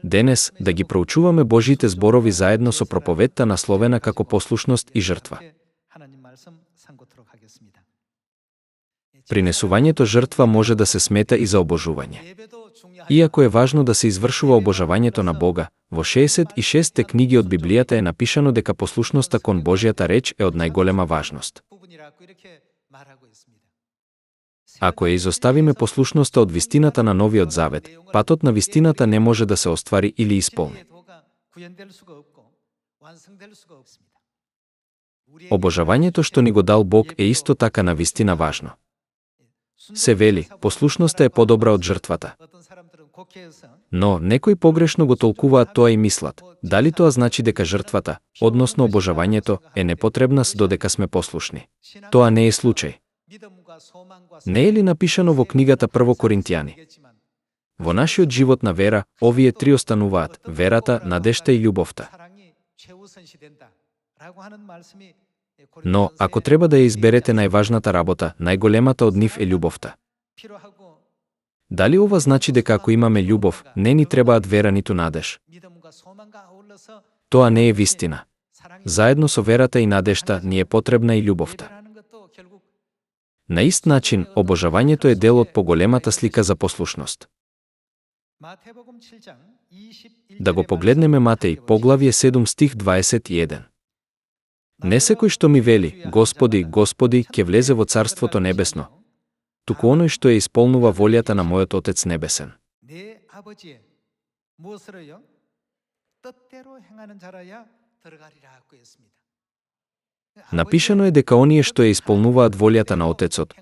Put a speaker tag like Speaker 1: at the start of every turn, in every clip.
Speaker 1: денес да ги проучуваме Божите зборови заедно со проповедта насловена како послушност и жртва. Принесувањето жртва може да се смета и за обожување. Иако е важно да се извршува обожавањето на Бога, во 66 книги од Библијата е напишано дека послушноста кон Божјата реч е од најголема важност. Ако ја изоставиме послушноста од вистината на Новиот Завет, патот на вистината не може да се оствари или исполни. Обожавањето што ни го дал Бог е исто така на вистина важно. Се вели, послушноста е подобра од жртвата. Но некои погрешно го толкуваат тоа и мислат, дали тоа значи дека жртвата, односно обожавањето, е непотребна додека сме послушни. Тоа не е случај. Не е ли напишано во книгата Прво Коринтијани? Во нашиот живот на вера, овие три остануваат: верата, надежта и љубовта. Но, ако треба да ја изберете најважната работа, најголемата од нив е љубовта. Дали ова значи дека ако имаме љубов, не ни требаат вера ниту надеж? Тоа не е вистина. Заедно со верата и надежта ни е потребна и љубовта. На ист начин, обожавањето е дел од поголемата слика за послушност. Да го погледнеме Матеј, поглавје 7 стих 21. Не секој што ми вели, Господи, Господи, ќе влезе во Царството Небесно, туку оној што ја исполнува волјата на мојот Отец Небесен. Напишано е дека оние што ја исполнуваат волјата на Отецот,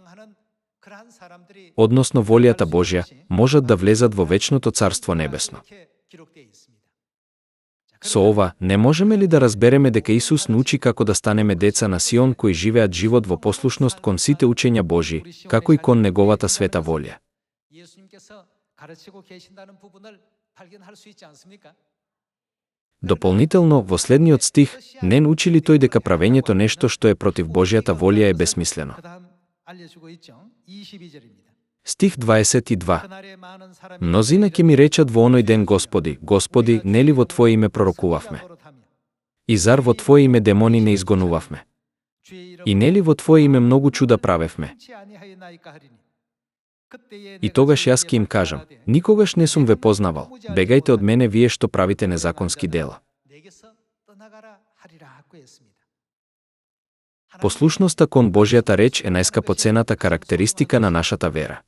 Speaker 1: односно волјата Божја, можат да влезат во вечното Царство Небесно. Со ова, не можеме ли да разбереме дека Исус научи како да станеме деца на Сион кои живеат живот во послушност кон сите учења Божји, како и кон неговата света волја? Дополнително, во следниот стих, не научи ли тој дека правењето нешто што е против Божјата волја е бесмислено? Стих 22. Мнозина ќе ми речат во оној ден: Господи, Господи, нели во Твое име пророкувавме? И зар во Твое име демони не изгонувавме? И нели во Твое име многу чуда правевме? И тогаш јас ќе им кажам: никогаш не сум ве познавал, бегајте од мене вие што правите незаконски дела. Послушноста кон Божјата реч е најскапоцената карактеристика на нашата вера.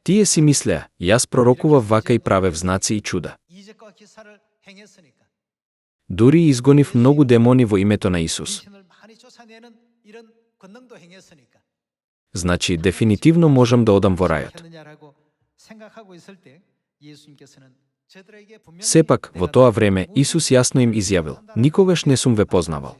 Speaker 1: Тие си мислеа: јас пророкував вака и правев знаци и чуда. Дури изгонив многу демони во името на Исус. Значи, дефинитивно можам да одам во рајот. Сепак, во тоа време, Исус јасно им изјавил: никогаш не сум ве познавал.